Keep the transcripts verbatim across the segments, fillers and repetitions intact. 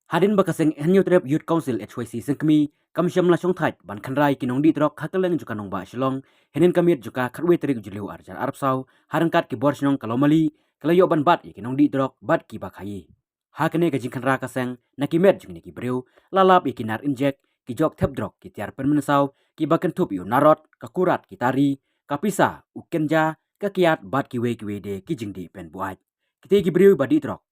Hadien ba ka seng Hynñiewtrep Youth Council H Y C Sengkmie kam shym la shongthait ban khynra ïa ki nongdih drok ha kylleng jong ka nongbah Shillong, hynnin ka miet jong ka khatwei tarik u Jylliew arhajar arphew saw, ha ryngkat ki bor shnong ka Lawmali, ka la ïoh ban bat ïa ki nongdih drok bad kiba khaïi. Ha kane ka jingkhynra ka seng, na ki met jong kine ki briew, la lap ïa ki nar injek, ki jok thep drok, ki tiar pynmynsaw, kiba kynthup ïa u narot, ka kurat, ki tari, ka pisa, u kynja, ka kiad bad kiwei kiwei de ki jingdih pynbuaid. Kitei ki briew ba dih drok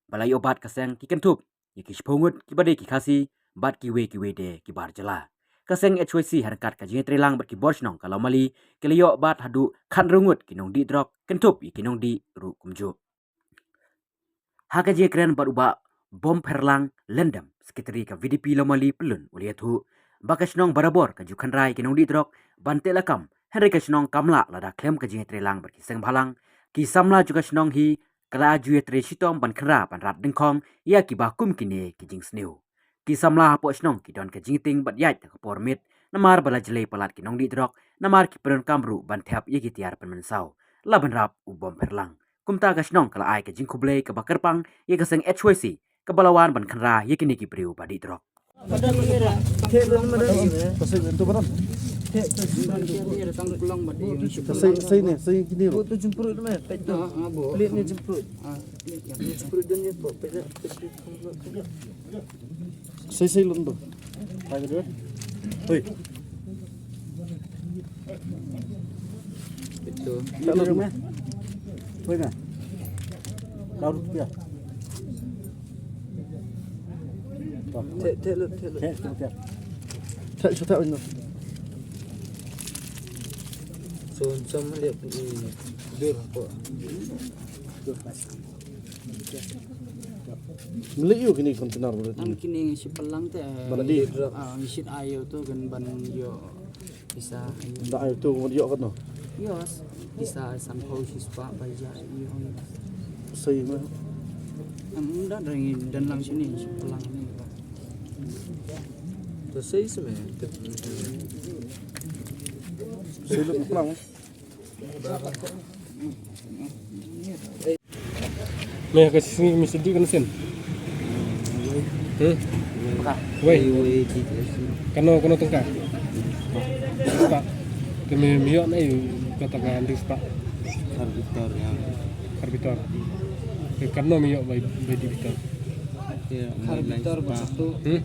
ba la ïoh bat ka seng ki kynthup ïa ki shiphew ngut kiba dei ki Khasi bad kiwei kiwei de ki bar jylla. Ka seng H Y C ha ryngkat ka jingïatreilang bad ki bor shnong ka Lawmali, ki la ïoh bat haduh khathynriew ngut ki nongdih drok, kynthup ïa ki nongdih ruh kumjuh. Ha ka jingïakren bad u Bah Bompherlang Lyngdoh, Secretary ka V D P Lawmali Pyllun, u la ïathuh ba ka shnong barabor ka ju khynra ïa ki nongdih drok ban teh lakam, hynrei ka shnong kam lah lada khlem ka jingïatreilang bad ki seng bhalang. Ki samla jong ka shnong hi ka la ju ïatrei shitom ban khynra ban rat dyngkhong ïa kiba kum kine ki jingsniew. Ki samla hapoh shnong ki don ka jingtieng bad ïaid da ka por miet namar ba la jlei palat ki nongdih drok, namar ki pyndonkam ruh ban thep ïa ki tiar pynmynsaw. La bynrap u Bompherlang. Kumta ka shnong ka la ai ka jingkhublei kaba kyrpang ïa ka seng H Y C kaba la wan ban khynra ïa kine ki briew ba dih drok. Sei sei lum tu. Hoi. Itu. Tak lum meh. Hoi meh. Kau rupiah. Tek tek lut tek lut. Tek tek. Tak sudah ini. Sun sam lihat di dur kok. Dur pas. Mlei ïu kine container ba. Nang kine ngi shim pynlang te. Ban dih. Ah, ngi shim ïa uto kan ban ïoh pisa. Da ïa uto ban ïoh katno? Ïoh pisa sanphew shispah ba ïa ïoh. Sei ma. Am da dang dang lang shini shim pynlang ni ba. To sei seme. Sei lu pynlang. Me ka sngi me sdih kano sien? Hmm? Wei. Kano, kano tyngka? Spah. Te me, me ïoh na i kata ka hynriew spah. Kar bitor ïa. Kar bitor. Te kano me ïoh bai, bai dih bitor? Kar bitor ba satu. Hmm?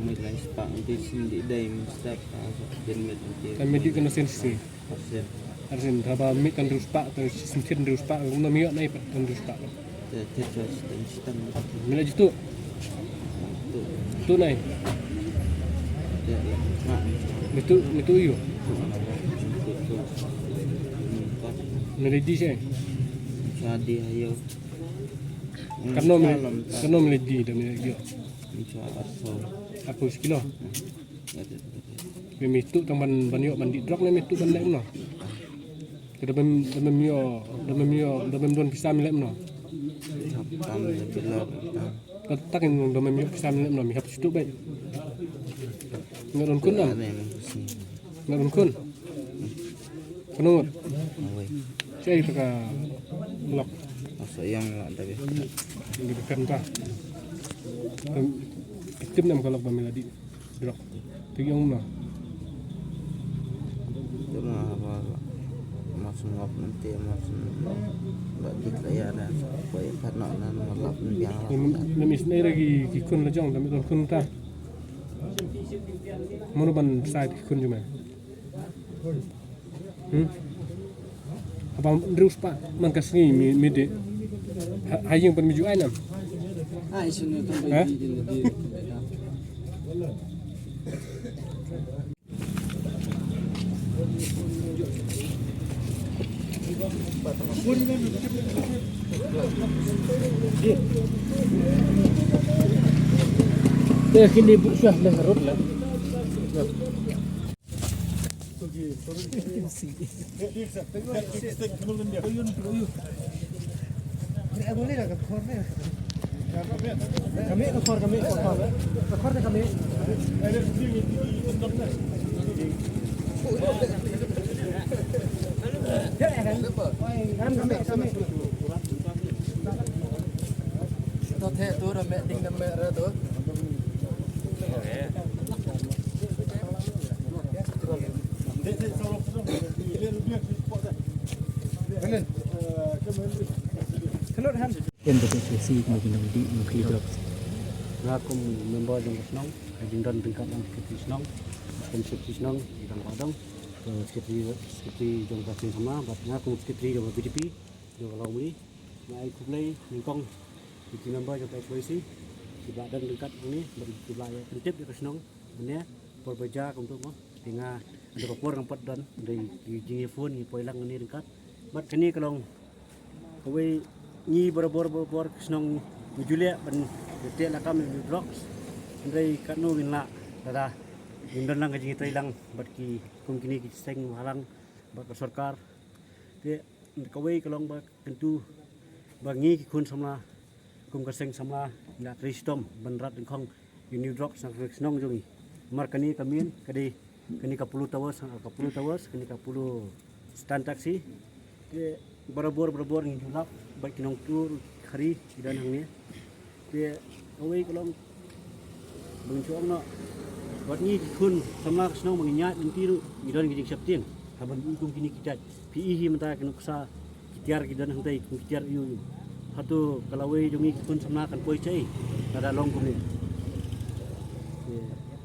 Me lai spah ngi sdih dei me step ka den met. Te me dih kano sien sngi? Arsen. Arsen, haba mih tang hynriew spah, tang shisien hynriew spah, kumno me ïoh na i pat tang hynriew spah. Te, te, te, te, te, te. Me la ju tuh? Tuh. Tuh na i? Te, la, la. Me tuh, me tuh ïu? Tuh, tuh, tuh. Me la dih shi? Sa dih ïu. Katno me, katno me la dih da me ïoh? Sa arphew. Arphew shi kilo? Hmm. Me, me tuh tang ban, ban ïoh ban dih drok ne me tuh ban leh kumno? Te da mem, da mem ïoh, da mem ïoh, da mem don pisa me leh kumno? Tam da bilor. Kata ka da mem ïoh pisa me leh kumno, me hap shu tuh beit. Nga don khun am? Nga don khun. Kano ngut? Wei. Shaei kata ka lok? Asa ïong la da bi. Ngi bi kan ta. Tip nam ka lok ba me la dih. Drok. Te ïong na. Te ma ba mas ngop nanti mas ba dik la ïa da. Ko ïa kat na nan ma lap nanti. Ym, ym is nei ra ki, ki khun la jong, da me don khun ta. Mano ban sai ki khun jong me? Hmm? Haba hynriew spah man ka sngi me, me dih. Ha, ha ïing pat me ju ai nam? Ha? Te kine buk shah leh rut leh. Te tu dah meh ding dah meh re tu. Kan tu si kena kena di mukli drop. Nga kum member jong ka shnong, ka jingdon ryngkat lang secretary shnong, kum secretary shnong, dang padong, secretary secretary jong ka shnong sama, bad nga kum secretary jong ka B D P, jong ka Lawmuli. Nga ai khublei nyngkong ki jingmember jong ka H Y C kiba don ryngkat hangne bad kiba ïa pyntip ïa ka shnong mynne por ba ja kumtu mo. Te nga da ka por ngam pat don, dei ki jingïaphone ngi poi lang hangne ryngkat. Bad kane ka long kawei, ngi barabor barabor ka shnong ngi ju leh ban teh lakam ïa u drugs. Hynrei katno ngin lah lada ngim don lang ka jingïatreilang bad ki kum kine ki seng bhalang bad ka sorkar. Te kawei ka long ba kyntu ba ngi ki khun samla kum ka seng samla ngi la trei shitom ban rat dyngkhong ïa u drugs na ka shnong jong ngi. Namar kane ka main ka dei kane ka Polo Towers, ka Polo Towers, kane ka Polo Stand Taxi. Te barabor barabor ngi ju lap bad ki nongtur khari ki don hangne. Te kawei ka long ba ngin shu ong noh, wat ngi ki khun samla ka shnong ba ngi ïaid lynti ruh ngi don ki jingsheptieng. Haba ngi i kum kine ki jait, phi i hi mynta ki nuksa ki tiar ki don hangtai kum ki tiar ïu ïu. Hato ka lawei jong ngi ki khun samla kan poi shaei lada long kumne? Te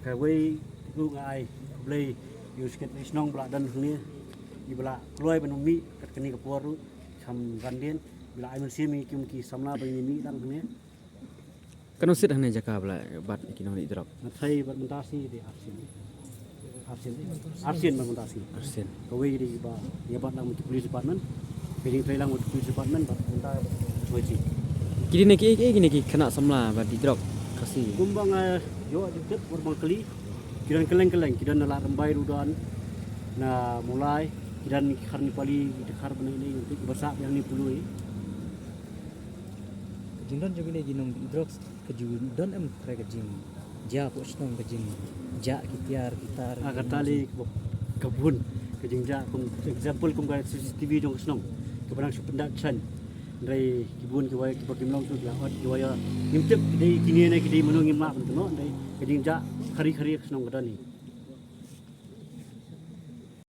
kawei ruh nga ai khublei ïa u secretary shnong ba la don hangne, iba la kloi ban mih kat kane ka por ruh. Kham ran dien ba la ai mynsiem ïa ki kum ki samla ba ngi mih lang hangne. Katno sien hangne jaka ba la bat ïa ki nongdih drok? Nga tharai bad mynta sngi dei ar sien. Ar sien. Ar sien bad mynta sngi. Ar sien. Kawei dei ba ïa bat lang bad ki police department. Ka jingtrei lang bad ki police department bad mynta kawei sien. Ki dei ne ki, ki, ki ne ki khynnah samla ba dih drok Khasi? Kumba nga ïoh jingtip, kumba nga kylli, ki don kylleng kylleng, ki don na Lad Rymbai ruh don, na Mawlai, ki don ki Khar Nepali, ki Dkhar, bad ngi ngi ki ba sah ïa ngi pului. Ka jingdon jong kine ki nongdih drugs ka ju don em, trai ka jingjia hapoh shnong, ka jingjia ki tiar ki tar? Ah, kata lei ka bun ka jingjia, kum example kum ka C C T V jong ka shnong kaba nang shu pyndonkam. Hynrei ki bun ki wei kiba kim long shuh ki la ot ki wei, ngim tip ki dei kine ne ki dei mano, ngim lah ban tip noh. Hynrei ka jingjia khari khari ka shnong ka don hi.